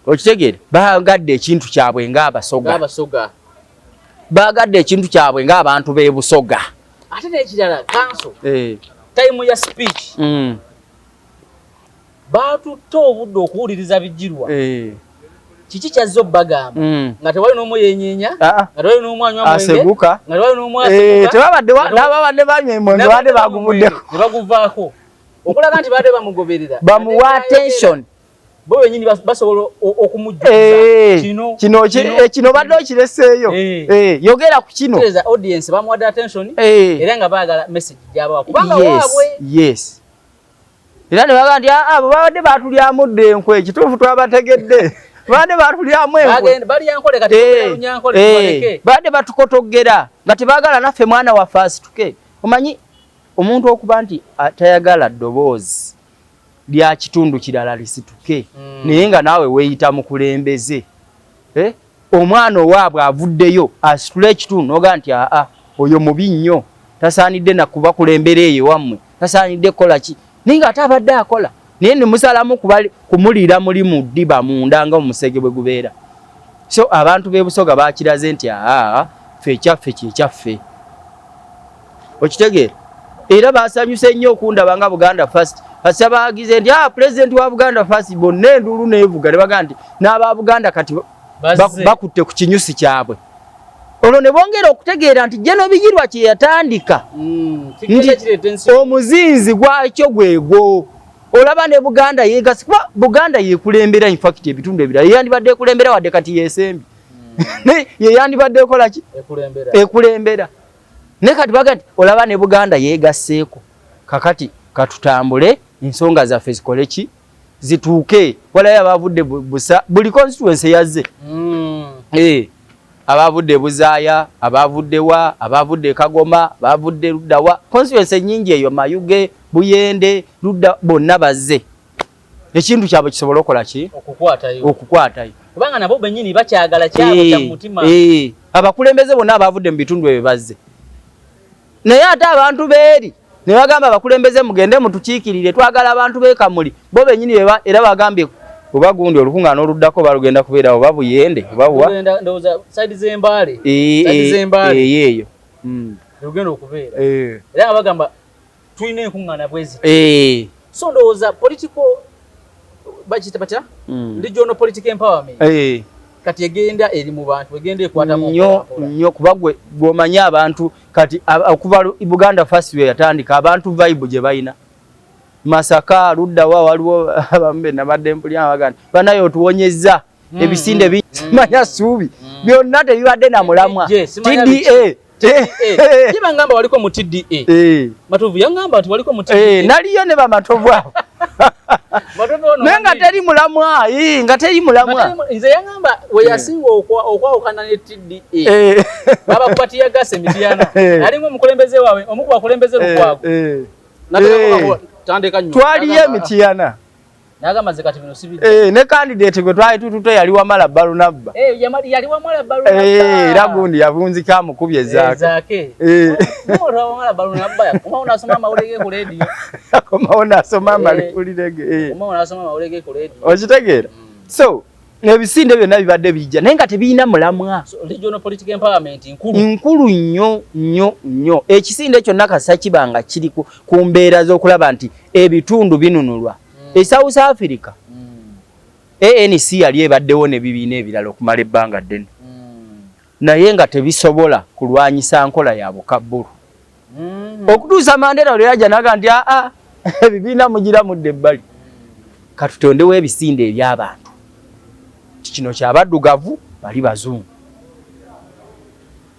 Okitegeera? Baagadde ekintu kyabwe ng'Abasoga. Baagadde ekintu kyabwe ng'abantu b'e Busoga. Ate n'ekirala kanso time ya speech baatutte obudde okuwuliriza Bigirwa. Kiki kyazze obbagamba nga tewali n'omu yenyeenya, nga tewali n'omu anywa mwenge, nga tewali n'omu aseguka. Tebabadde n'ababadde banywa emwenge babadde baguvuddeko. Ne baguvaako. Okulaga nti babadde bamugoberera. Bamuwa attention. Bo bennyini basobola okumujjukiza. Kino kino badde okireseeyo. Yogera ku kino. Tegeeza audience bamuwadde attention era nga baagala message gy'abawa kubanga waabwe. Yes. Era ne bagamba nti abo babadde baatulyamu dda enkwe, ekituufu twabategedde. Babadde baatulyamu enkwe. Balya nkole kati lunyankole tubaleke. Babadde batukotogera nga tebaagala naffe mwana waffe asituke. Omanyi omuntu okuba nti tayagala ddoboozi lya kitundu kirala lisituke naye nga naawe weeyita mukulembeze. Omwana owaabwe avuddeyo asitule ekitundu n'ogamba nti oyo mubi nnyo tasaanidde na kubakulembera eyo wammwe, tasaanidde kukola ki, naye ng'ate abadde akola naye ne musalamu kumuliira muli mu ddiba munda nga omusege bwe gubeera. So abantu b'e Busoga baakiraze nti ffe ekyaffe kye kyaffe. Okitegeera? Era basanyuse nnyo okundaba nga Buganda First. Kasita baagize nti pulezidenti wa Buganda First bonna enduulu n'evuga ne bagamba nti n'aba Buganda kati bakutte ku kinyusi kyabwe. Olwo ne bongera okutegeera nti General Bigirwa kye yatandika nti omuzinzi gwakyo gwegwo. Olaba ne Buganda yeegasi, kuba Buganda yekulembera, in fact ebitundu ebirala yeyandibadde ekulembera, wadde kati yesembi. Naye yeyandibadde ekola ki? Ekulembera. Ekulembera. Naye kati baga nti olaba ne Buganda yeegasseeko, kakati katutambule ensonga zaffe zikole ki, zituuke. Walayo abavudde busa buli constituency yazze. Abavudde Buzaaya, abavudde wa, abavudde Kagoma, abavudde luddawa, constituency nyingi eyo, Mayuge, Buyende, ludda, bonna bazze ekintu kyabwe kisobole okukola ki? Okukwatayo. Okukwatayo. Kubanga nabo bennyini bakyagala kyabwe kya mutima. Abakulembeze bonna abavudde mu bitundu ebyo bazze, naye ate abantu beeri ne bagamba abakulembeze mugende mutukiikirire, twagala abantu b'e Kamuli bo bennyini beba. Era bagambye oba gundi olukuŋŋaana oluddako balugenda kubeera oba Buyende oba wa. Tugenda ndowooza side z'Embaale. Side z'Embaale. Eyo. Lugenda okubeera. Era nga bagamba tulina enkuŋŋaana bwe ziti. So ndowooza political bakiyita batya? Regional political empowerment. Kati egenda eri mu bantu, egenda ekwatamu nnyo mpola mpola. Nnyo, kuba gwe gw'omanyi abantu kati okuva Buganda First we yatandika, abantu vibe gye balina Masaka luddawa, waliwo abamu be nabadde mpulira nga bagamba nti banaye otuwonyezza ebisinde simanya ssuubi byonna tebibadde na mulamwa. Je, simanya. TDA. Ye bangamba waliko mu TDA. Matovu yangamba nti waliko mu TDA. Naliyo ne bamatovu abo. Matovu ono naye nga teri mulamwa, nga teri mulamwa. Nze yangamba we yasinga okwawukana ne TDA. Babakuba tear gas e Mityana. Alinga omukulembeze waabwe, omu ku bakulembeze Lukwago. N'atandika tandika nnyo. Twaliyo N'agamba, Emityana. N'agamba nze kati bino si bijja. Ne candidate gwe twali tutute yali Wamala Balunabba. Yali Wamala Balunabba. Era gundi yavunzika amukubye Zaake. Zaake. Omuwala Wamala Balunabba yakomawo n'asoma amawulire ge ku leediyo. Yakomawo n'asoma amawulire ge. Yakomawo n'asoma amawulire ge ku leediyo. Okitegeera? So ebisinde byonna bibadde bijja naye nga tebirina mulamwa. So, regional political empowerment nkulu. Nkulu nnyo nnyo nnyo. Ekisinde kyonna kasa kiba nga kiri ku mbeera z'okulaba nti ebitundu binunulwa. E South Africa, ANC yali ebaddewo n'ebibiina ebirala okumala ebbanga ddene. Naye nga tebisobola kulwanyisa nkola ya bukabbulu. Okutuusa Mandela lwe yajja n'agamba nti aa, ebibiina mugira mudde ebbali, katutondewo ebisinde eby'abantu. Kino kyabaddugavu, bali bazungu.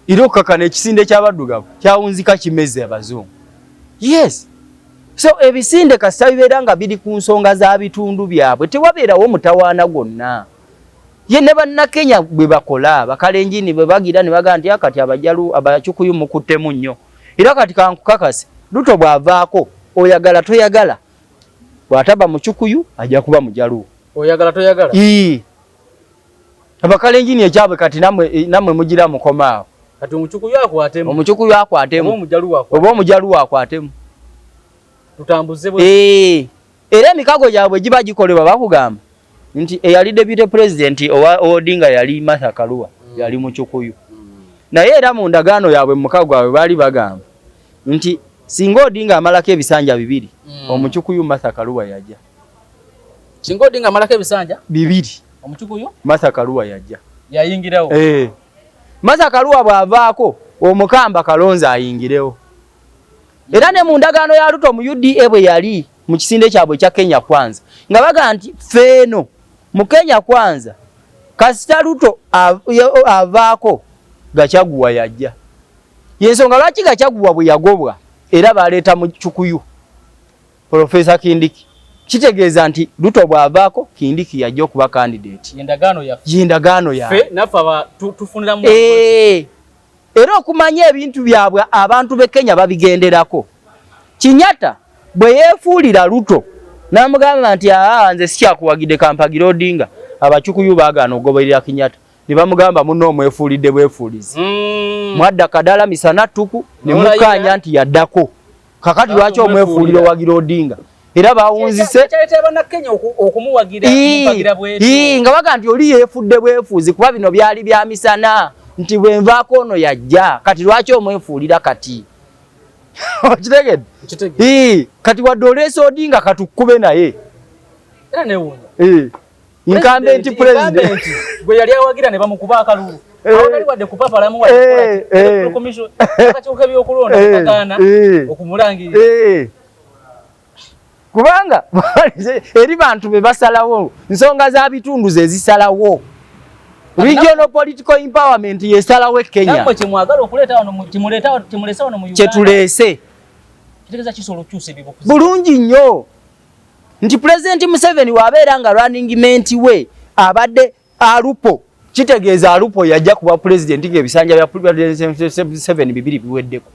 Era okukakana ekisinde ky'abaddugavu kyawunzika kimeze abazungu. Yes. So ebisinde kasita bibeera nga biri ku nsonga za bitundu byabwe, tewabeerawo mutawaana gwonna. Ye ne Bannakenya bwe bakola, Bakalenjini bwe bagira ne bagamba nti kati Abajalu, Abakyukuyu mukuttemu nnyo. Era kati kankukakase, Ruto bw'avaako, oyagala toyagala, bw'ataba Mukyukuyu ajja kuba Mujaluwo. Oyagala toyagala. Ii. Abakalenjini ekyabwe kati nammwe mugira mukomaawo. Kati Omukyukuyu akwatemu. Omukyukuyu akwatemu. Oba Omujaluwo akwatemu. Oba Omujaluwo akwatemu. Tutambuze bwe. Era emikago gyabwe giba gikolebwa, bakugamba nti eyali deputy president owa Odinga yali Martha Karua, yali Mukyukuyu. Naye era mu ndagaano yaabwe, mu mukago gwabwe, baali bagamba nti singa Odinga amalako ebisanja 2, Omukyukuyu Martha Karua yajja. Singa Odinga amalako ebisanja 2, Omukyukuyu Martha Karua yajja. Yayingirawo. Martha Karua bw'avaako, Omukamba Kalonzo ayingirewo. Era ne mu ndagaano ya Ruto mu UDA bwe yali mu kisinde kyabwe ekya Kenya Kwanza, nga bagamba nti feeno mu Kenya Kwanza kasita Ruto avaako, Gachagua yajja. Yensonga lwaki Gachagua bwe yagobwa era baleeta mu Kyukuyu Profesa Kindiki. Kitegeeza nti Ruto bw'avaako, Kindiki yajja okuba candidate. Endagaano yaffe. Y'endagaano yaabwe. Ffe naffe aba tufuniramu. Era okumanya ebintu byabwe abantu b'e Kenya babigenderako. Kenyatta bwe yeefuulira Ruto n'amugamba nti aa, nze sikyakuwagidde, kampagire Odinga, Abakyukuyu baagaana okugoberera Kenyatta ne bamugamba munno omwefuulidde bwefuulizi. Mwadda kadala misana ttuku ne mukkaanya nti yaddako. Kakati lwaki omwefuulira owagira Odinga? Era bawunzise Kyaleetera Bannakenya okumuwagira, okumumpagira bwetyo. Ii, nga baga nti oli yeefudde bwefuuzi, kuba bino byali bya misana nti bwe nvaako ono yajja, kati lwaki omwefuulira kati? Okitegedde? Nkitegedde. Ii, kati wadde oleese Odinga, katukkube naye. Era neewuunya. Incumbent president. Incumbent gwe yali awagira ne bamukuba akalulu. Awatali wadde kupapalamu wadde kukola ki. Electoral Commission, akakiiko k'ebyokulonda ne kagaana okumulangirira. Kubanga eri bantu be basalawo, nsonga za bitundu ze zisalawo. Regional political empowerment yesalawo e Kenya. Nammwe kyemwagala okuleeta wano kyemulese wano mu Uganda. Kyetuleese. Kitegeeza kisobola okukyusa ebyobufuzi. Bulungi nnyo. Nti President Museveni wabeera nga running mate we abadde Alupo, kitegeeza Alupo yajja kuba president ng'ebisanja bya President Museveni bibiri biweddeko.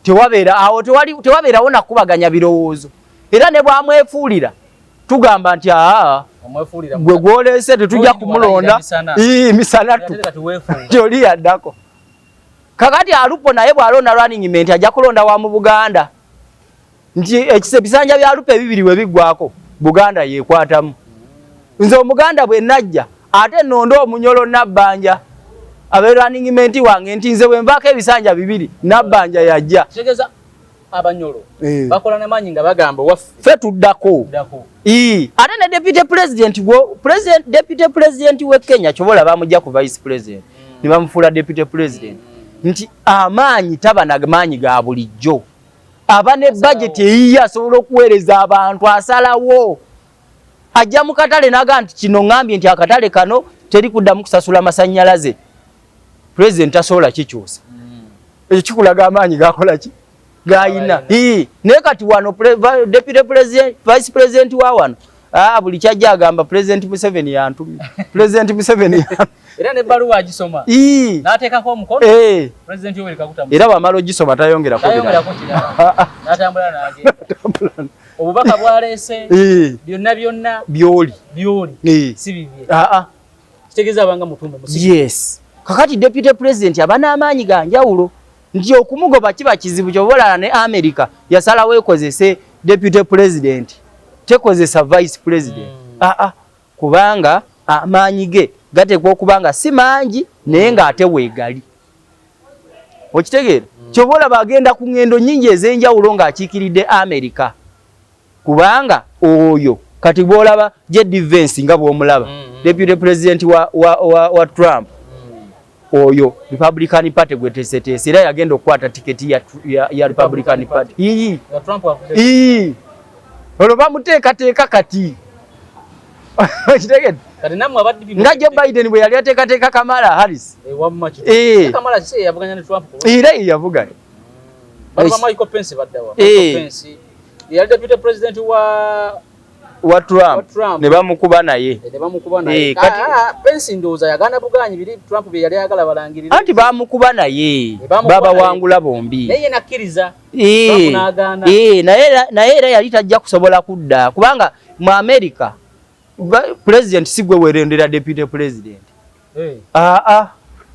Tewabeera awo, tewabeerawo nakubaganya birowoozo. Era ne bwamwefuulira tugamba nti aa gwe gwoleese tetujja kumulonda misana tu gyoli yaddako. Kakati Alupo naye bw'alonda running mate ajja kulonda wa mu Buganda. Nti ekise ebisanja bya Alupo ebibiri we biggwako Buganda yeekwatamu. Nze Omuganda bwe najja ate nnonde Omunyolo Nabbanja abe running mate wange nti nze bwe nvaako ebisanja bibiri Nabbanja yajja. Kitegeeza Abanyolo bakola n'amaanyi nga bagamba waffe ffe tuddako. Ate ne deputy president wo president deputy president we Kenya kyobola bamujja ku vice president ne bamufuula deputy president. Nti amaanyi taba na maanyi ga bulijjo, aba ne budget eyiye asobola okuweereza abantu, asalawo ajja mu katale n'agamba nti kino ŋŋambye nti akatale kano teri kuddamu kusasula masannyalaze, president tasobola kikyusa. Ekyo kikulaga amaanyi gakola ki gayina. Naye kati wano deputy president, vice president wa wano buli kyajja agamba President Museveni yantumye, President Museveni. Era n'ebbaluwa agisoma n'ateekako omukono, President Yoweri Kaguta. Era bw'amala ogisoma tayongerako. Tayongerako kirala, n'atambula n'agenda. Obubaka bwaleese byonna byonna byoli byoli si bibye. Kitegeeza abanga mutume. Yes. Kakati deputy president aba n'amaanyi ga njawulo nti okumugoba kiba kizibu. Kyova olaba ne America yasalawo ekozese deputy president, tekozesa vice president. Kubanga amaanyi ge gateekwa okuba nga si mangi naye ng'ate weegali, okitegeera? Kyova olaba agenda ku ŋŋendo nnyingi ez'enjawulo ng'akiikiridde America, kubanga oyo kati bw'olaba JD Vance nga bw'omulaba, deputy president wa Trump, oyo Republican Party gweteeseteese era yagenda okukwata tiketi ya Republican Party. Nga Trump avudde. Olwo bamuteekateeka kati, okitegedde? Kati nammwe aba DP Nga Joe Biden bwe yali ateekateeka Kamala Harris. Wamma kituufu. Kamala si yavuganya ne Trump? Era ye yavuganya. Bano ba Michael Pence baddawa? Michael Pence yali deputy president wa wa Trump, wa Trump. Ne bamukuba naye. Ne bamukuba naye. Kati Pence ndowooza yagaana bugaanyi biri Trump bye yali ayagala balangirire. Anti bamukuba naye. Bamukuba babawangula bombi. Naye ye nakkiriza. Trump n'agaana. Naye era yali tajja kusobola kudda kubanga mu America president si gwe werondera deputy president.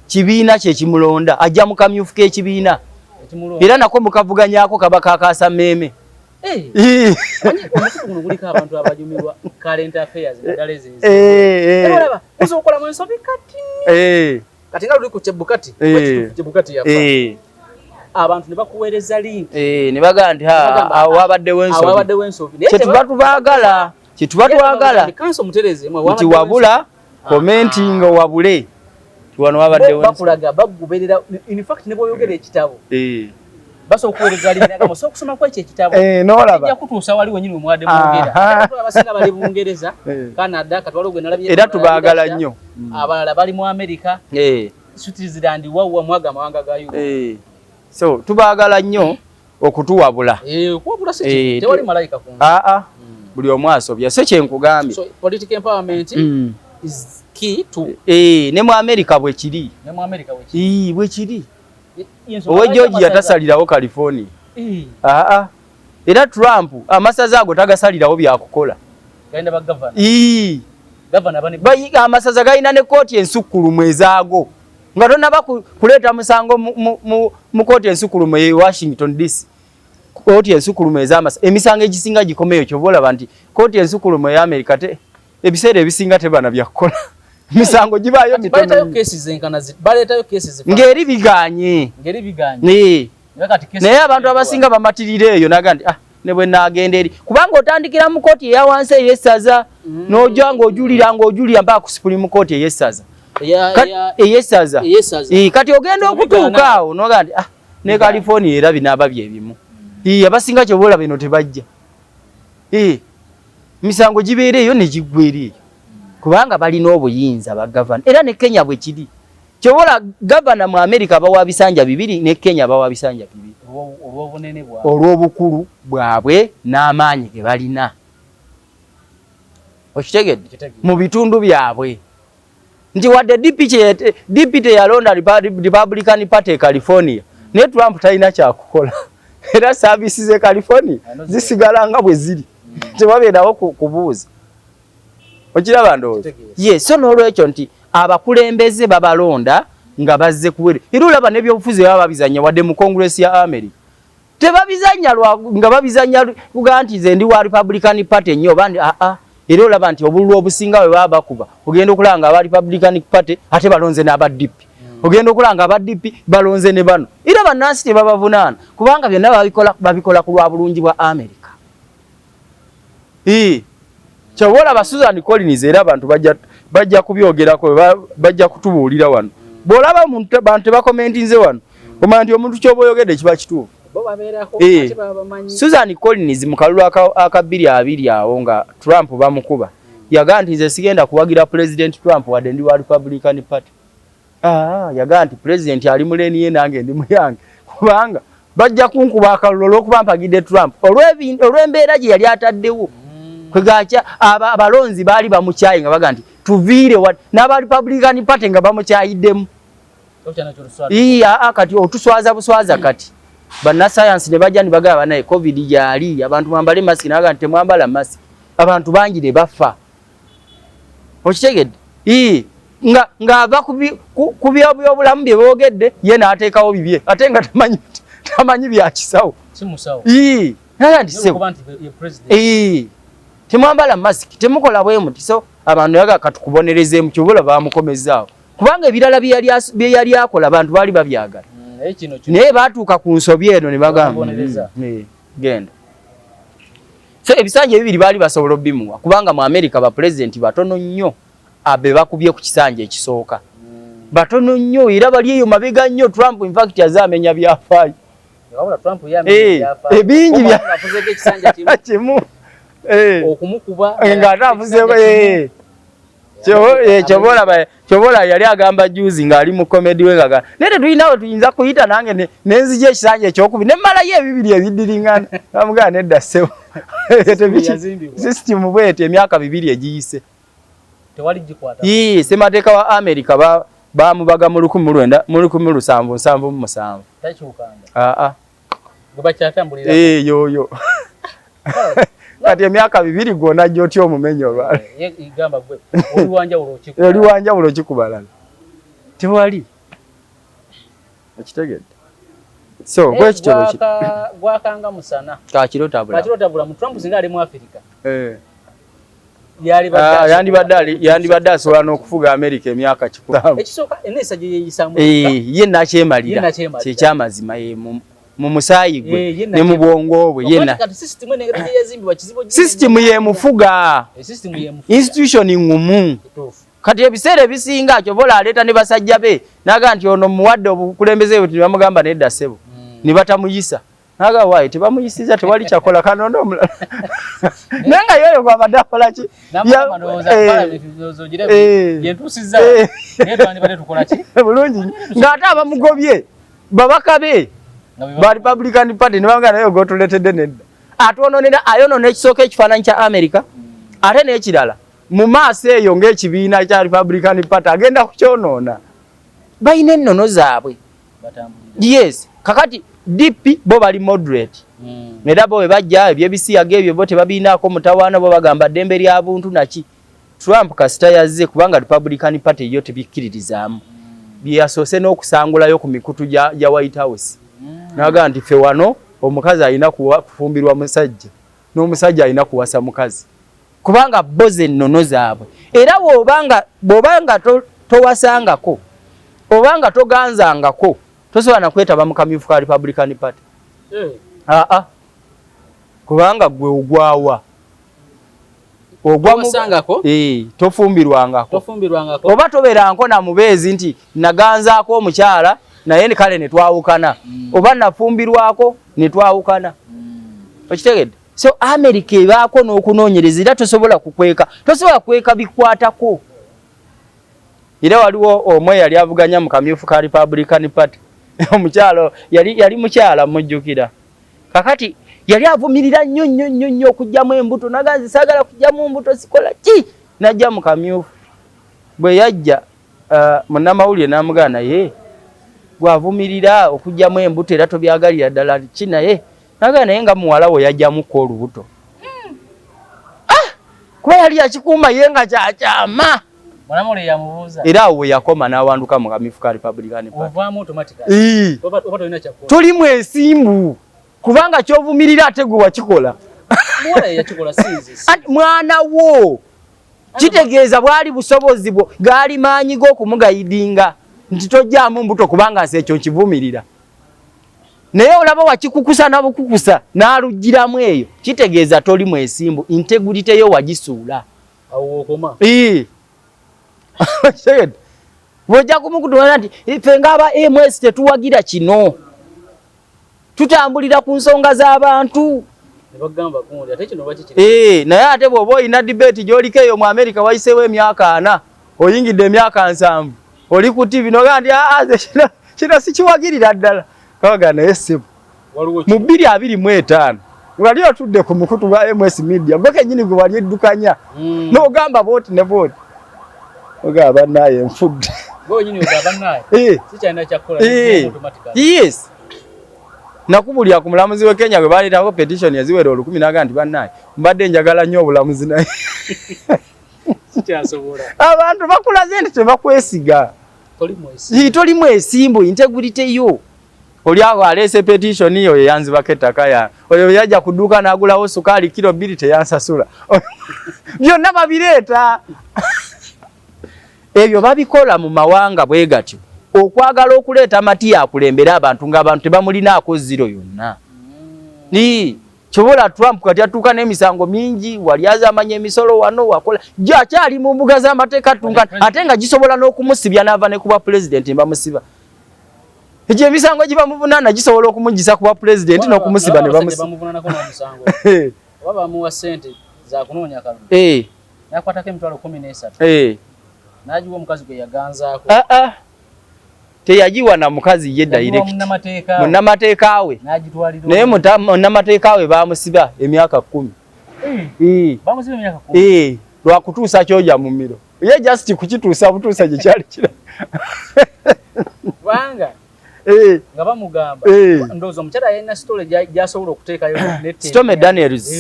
Kibiina kye kimulonda, ajja mu kamyufu k'ekibiina. Ekimulonda. Era nako mukavuganyako kaba kakasa mmeeme. Omanyi omukutu guno guliko abantu abanyumirwa current affairs naddala ezo Era olaba osobola okukolamu ensobi kati. Kati nga luli ku Chebukati, Chebukati yafa. Abantu ne bakuweereza link. Ne bagamba nti, Ne bagamba, awo wabaddewo awo ensobi. Wabaddewo ensobi. Naye Kye tuba tubaagala, kye tuba twagala Kanso mutereeze mwe, nti wabaddewo wabula ensobi. Commenting owabule nti wano wabaddewo Bo ensobi. Bakulaga bakugoberera, in fact ne bw'oyogera ekitabo basobola okuweereza link agamba osobola okusoma ku ekyo ekitabo. N'olaba. Kijja kutuusa wali wennyini we mwadde mwogera. Ate abasinga bali Bungereza, Canada, kati waliwo gwe nalabye Era tubaagala Russia, nnyo. Abalala bali mu America, Switzerland, wawwa mwaga amawanga ga Europe. So tubaagala nnyo okutuwabula. Okuwabula si kibi, tewali malayika ku nsi. Buli omu asobya, so kye nkugambye. So political empowerment is key to Ne mu America bwe kiri. Ne mu America bwe kiri. Bwe kiri. Ensonga Owe lwaki Georgia tasalirawo California. Era Trump amasaza ago tagasalirawo byakukola. Galina ba governor. Governor bane Amasaza galina ne kooti ensukkulumu ezaago. Nga tonnaba kuleeta musango mu kooti ensukkulumu e Washington DC. Kooti ensukkulumu ez'amasa emisango egisinga gikomeyo, kyova olaba nti kooti ensukkulumu eya America te ebiseera ebisinga tebana byakukola. Emisango gibaayo Kati mitono baleetayo nnyo. cases enkana baleetayo cases Ng'eri biganye. Ng'eri biganye. Naye kati cases Naye abantu abasinga bamatirira eyo naga nti ne bwe naagenda eri, kubanga otandikira mu kooti eya wansi ey'essaza, n'ojja ng'ojulira ng'ojulira mpaka ku Supreme Court ey'essaza. Ey'essaza. Ey'essaza. Kati ogenda Kati okutuuka obigaana. awo n'ogaa nti ne Bigaana. California era binaaba bye bimu. Abasinga ky'oba olaba eno tebajja. Misango gibeera eyo ne giggwera eyo, kubanga balina obuyinza bagavana. Era ne Kenya bwe kiri. Kyobola gavana mu Amerika bawa bisanja 2, ne Kenya bawa bisanja 2. Olw'obunene bwabwe, olw'obukulu bwabwe n'amaanyi ge balina. Okitegedde? Mu bitundu byabwe nti wadde DP teyalonda Republican Party e California, naye Trump talina kyakukola, era service ze California zisigala nga bwe ziri, tewabeerawo kubuuza. Okiraba ndowooza? Ye so n'olwekyo nti abakulembeze babalonda nga bazze kuwere. Era olaba n'ebyobufuzi baba babizanya, wadde mu Congress ya America tebabizanya nga babizanya kugaa nti nze ndi wa Republican Party ennyo oba aa. Era olaba nti obululu obusinga bwe baba bakuba, ogenda okulaba nga aba Republican Party ate balonze n'aba DP, ogenda okulaba nga aba DP balonze ne bano. Era bannansi tebabavunaana, kubanga byonna babikola, babikola ku lwa bulungi bwa America. Kyova olaba Susan Collins, era abantu bajja kubyogerako, bajja kutubuulira wano. Bw'olaba bantu tebakomentinze wano, omanya nti omuntu kyoba oyogedde kiba kituufu. Susan Collins mu kalulu aka 2020 awo nga Trump bamukuba, yagaa nti nze sigenda kuwagira President Trump wadde ndi wa Republican Party. Yagaa nti president ali mu lane ye, nange ndi muyange, kubanga bajja kunkuba akalulu olw'okuba mpagidde Trump olw'embeera gye yali ataddewo. Kwegakya abalonzi baali bamukyayi nga baga nti tuviire, n'aba Republican Party nga bamukyayiddemu. Iya, kati otuswaza buswaza. Kati bannasayansi ne bajja ne bagamba, banaye COVID gyali, abantu mwambale masiki, nabaga nti temwambala masiki, abantu bangi ne bafa. Okitegedde? Nga ng'ava ku byobulamu bye boogedde, ye n'ateekawo bibye, ate nga tamanyi bya kisawo. Naga nti sebo temwambala masiki, temukola bwe muti. So abantu yaga katukubonerezeemu. Kyobola bamukomezaawo, kubanga ebirala bye yali akola abantu baali babyagala, naye baatuuka ku nsobi eno ne bagamba genda. So ebisanja 2 baali basobola obimuwa, kubanga mu Amerika bapulezidenti batono nnyo abe bakubye ku kisanja ekisooka, batono nnyo, era bali eyo mabega nnyo. Trump in fact aze amenya byafaayo ebingi kimu ng'ate avuzeeko. Kyobola yali agamba juzi ng'ali mu comedy we ngaga, naye tetulina we tuyinza kuyita, nange nenzija ekisanja ekyokubiri ne mmalayo ebibiri ebiddiringana. Bamugamba nedda ssebo, system bweti emyaka 2 egiyise. Ssemateeka wa America bamubaga mu 1977. Yoyo kati emyaka 2 gwona jja otya omumenyi olwala oli wanjawulo kikubalala tewali. Okitegedde? So bwekityo. Gwakanga musana. Kakiro tabula. Kakiro tabula. Mu Trump singa ali mu Africa, yandibadde asobola n'okufuga America emyaka 100. Ekisooka eneesa gye yeeyisaamu. Ye nakyemalira, kyekyamazima, mu musaayi gwe ne mu bwongo bwe yenna sisitimu yemufuga, institution ngumu. Kati ebiseera ebisinga kyobola aleeta ne basajja be naga nti ono muwadde obukulembeze bwe, tebamugamba nedda ssebo, ne batamuyisa. Naga waayi tebamuyisiza, tewali kyakola, kanono omulala. Naye nga yoyo gwabadde akola ki bulungi, ng'ate abamugobye babaka be ba Republican Party ne banga naye gotuletedde nedda, atwononera, ayonona ekisooka ekifaananyi kya America, ate n'ekirala mu maaso eyo ng'ekibiina kya Republican Party agenda kukyonoona. Balina ennono zaabwe. Yes, kakati DP bo bali moderate, era bo bwe bajja ebyebisiyaga ebyo bo tebabiinaako mutawaana, bo bagamba ddembe lya buntu naki. Trump kasita yazze, kubanga Republican Party yo tebikkiririzaamu, bye yasoose n'okusangulayo ku mikutu gya White House, naga nti ffe wano omukazi alina kufumbirwa musajja n'omusajja alina kuwasa mukazi, kubanga bo ze nnono zaabwe. Era bw'obanga towasangako obanga toganzangako, tosobola nakwetaba mu kamyufu ka Republican Party. Aa, kubanga gwe ogwawa ogwa tofumbirwangako oba tobeeranko na mubeezi nti naganzaako omukyala naye kale ne twawukana, oba nafumbirwako ne twawukana. Okitegedde? So America ebaako n'okunoonyereza, era tosobola kukweka, tosobola kukweka bikwatako. Era waliwo omwe yali avuganya mu kamyufu ka Republican Party, omukyalo yali mukyala mujjukira, kakati yali avumirira nnyo nnyo nnyo nnyo okugyamu embuto, naganzi saagala kugyamu mbuto, sikola ki, najja mu kamyufu. Bwe yajja munnamawulire n'amugamba, naye gwavumirira okugyamu embuto era tobyagalira ddala ki? Naye nagamba, naye nga muwala we yajjamuko olubuto. Ah! Kuba yali yakikuuma ye nga kyakyama. Era awo we yakoma n'awanduka mu kamyufu ka Republican Party. Toli mwesimbu kubanga kyovumirira ate gwe wakikola. Mwana wo kitegeeza bwali busobozi bwo, gaali maanyi g'okumugayidinga nti tojjaamu mbuto kubanga nsi ekyo nkivumirira, naye olaba wakikukusa na bukukusa n'alugiramu eyo, kitegeeza toli mwesimbu, integrity yo wagisuula. Bw'ojja kumukutula nti ffe ng'aba MS tetuwagira kino, tutambulira ku nsonga z'abantu. Naye ate bw'oba olina debate gy'oliko eyo mu America, wayiseewo emyaka 40, oyingidde emyaka 70, oli ku TV nogaa nti aa kino sikiwagirira ddala, kabaga naye ssebo mu 2025 wali otudde ku mukutu gwa MS Media, gwe kennyini gwe wali eddukanya, n'ogamba bwoti ne bwoti, ogamba bannaaye nfudde. Yes, nakubulira ku mulamuzi w'e Kenya gwe baleetako petition eziwera 1000, naga nti bannaaye mbadde njagala nnyo obulamuzi, naye abantu bakulaze nti tebakwesiga, toli mwesimbu, integrity yo. Oli awo aleese petition oyo yanzibako ettaka ya oyo yajja ku dduuka n'agulawo sukaali kilo 2 teyansasula, byonna babireeta. Ebyo babikola mu mawanga bwe gatyo okwagala okuleeta matiya akulembere abantu ng'abantu tebamulinaako zero yonna. Kyobola Trump kati atuuka n'emisango mingi, wali azamanya emisolo wano wakola jo akyali mu mbuga z'amateeka tunka, ate nga gisobola n'okumusibya n'ava ne kuba pulezidenti bamusiba. Egyo emisango gibamuvunaana gisobola okumugisa kuba pulezidenti n'okumusiba ne bamusiba. Oba bamuwa ssente za kunoonya kalulu, nakwatako 130,000 n'agiwa omukazi gwe yaganzaako. Teyagiwa na mukazi ye direct, munnamateeka we, naye munnamateeka we bamusiba emyaka 10 lwakutuusa kyoja mu miro ye, just kukituusa butuusa gye kyali kira. Kubanga nga bamugamba, ndowooza omukyala yalina story gy'asobola okuteekayo. Stormy Daniels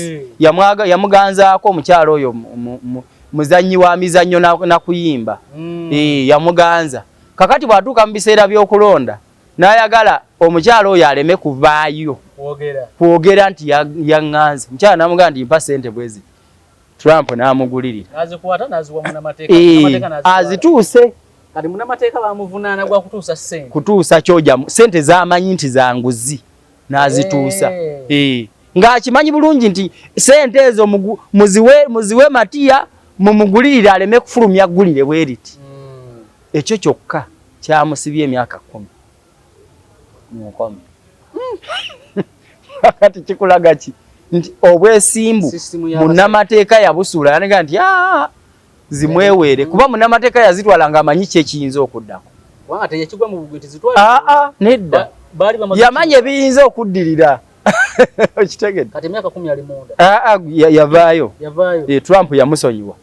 yamuganzaako omukyala oyo muzannyi wa mizannyo nakuyimba, yamuganza. Kakati bw'atuuka mu biseera by'okulonda n'ayagala omukyala oyo aleme kuvaayo kwogera nti yaŋŋanze, omukyala n'amugamba nti mpa ssente bwezi, Trump n'amugulirira azituuse. Kati munnamateeka bamuvunaana gwa kutuusa ssente. Kutuusa kyoja ssente z'amanyi nti za nguzi n'azituusa, ng'akimanyi bulungi nti ssente ezo muziwe Matiya mumugulirire aleme kufulumya ggulire bwe riti. Ekyo kyokka kyamusibye emyaka 10 mu nkomi. Kati kikulaga ki? Nti obwesimbu munnamateeka yabusuula, yanega nti zimweweere, kuba munnamateeka yazitwala ng'amanyi ki ekiyinza okuddako. Nedda, yamanya ebiyinza okuddirira, okitegedde? Yavaayo, Trump yamusonyiwa.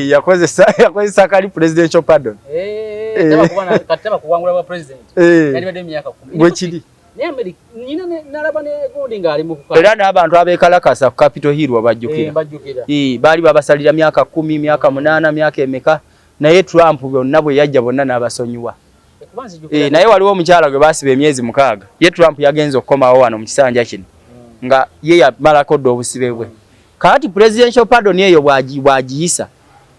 Yakozesa kali presidential pardon. Bwekiri era n'abantu abekalakasa ku Capitol Hill wabajjukira, baali babasalira myaka 10, myaka 8, myaka emeka, naye Trump byonna bwe yajja bonna n'abasonyiwa. Naye waliwo omukyala gwe baasiba emyezi 6, ye Trump yagenza okukomawo wano mu kisanja kino nga ye yamalako dda obusibe bwe. Kakati presidential pardon eyo bw'agiyisa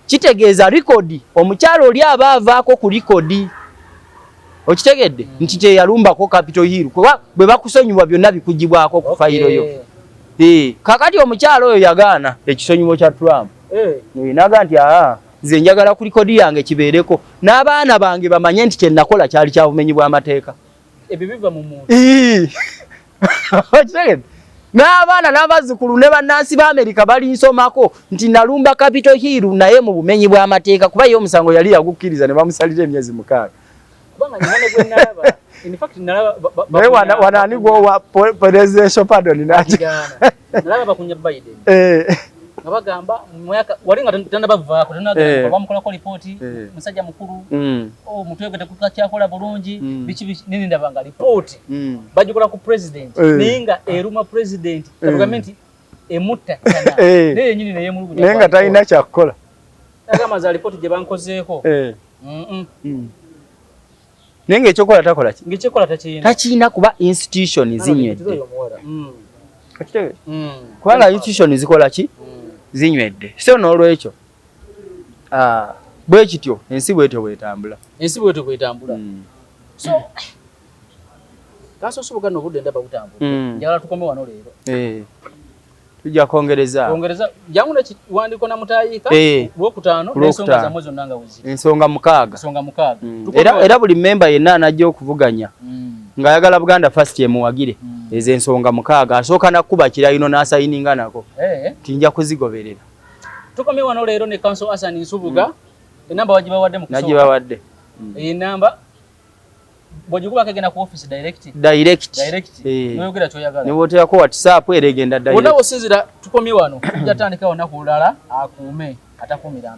kitegeeza record omukyala oli aba avaako ku record, okitegedde? Nti teyalumbako Capitol Hill, kuba bwe bakusonyiwa byonna bikugibwako ku fayiro yo. Kakati omukyala oyo yagaana ekisonyiwo kya Trump, naga nti aa nze njagala ku record yange kibeereko n'abaana bange bamanye nti kye nakola kyali kya bumenyi bw'amateeka. Ebyo biva mu muntu. Okitegedde? N'abaana n'abazzukulu ne bannansi ba Amerika balinsomako nti nalumba Capitol Hill naye mu bumenyi bw'amateeka, kuba ye omusango yali yagukkiriza ne bamusalira emyezi 6. Kubanga nina ne gwe nalaba, in fact nalaba Naye wano ani gwowa presidential pardon naki? Bakigaana. Nalaba bakunya Biden nga bagamba mu myaka wali nga tannabavaako, bamukolako lipooti, musajja mukulu, oh, omutwe gwe tegukakyakola bulungi, biki biki. Nini, ndaba nga lipooti bagikola ku president, naye nga eruma president, tugambe nti emutta tana, naye yenyini neyemulugunya. Naye nga talina kyakukola. Agamba za lipooti gye bankozeeko. Naye ng'ekyokola takola ki? Ng'ekyokola takiyina. Takiina, kuba institution zinywedde. Okitegeera? Kubanga institution zikola ki? Zinywedde. So n'olwekyo, ah, bwe kityo ensi bwetyo bwetambula. Ensi bwetyo bwetambula. So kasosoboka n'obudde ndaba butambula. Njagala tukome wano leero. Eh. Tujja kwongereza. Kwongereza, jangu nekiwandiiko namutayiika lwokutaano Ku n'ensonga Lwokutaano. zammwe zonna nga weziri. Ensonga 6. Ensonga 6. Tukome Era, wano. era buli memba yenna anajja okuvuganya ng'ayagala Buganda First emuwagire, ezo ensonga 6 asooka nakkuba kirayino n'asayininga nako nti nja kuzigoberera. Tukomye wano leero ne Counsel Hassan Nsubuga. Enamba wagibawadde mu kusooka? Nagibawadde. Enamba bw'ogikubako egenda ku office direct? Direct. Direct. Eh. Noyogera kyoyagala. Ne bw'oteekako WhatsApp era egenda Wonna direct. wosinzira, tukomye wano, tujja tandika olunaku olulala. Akuume atakuumira mpewo.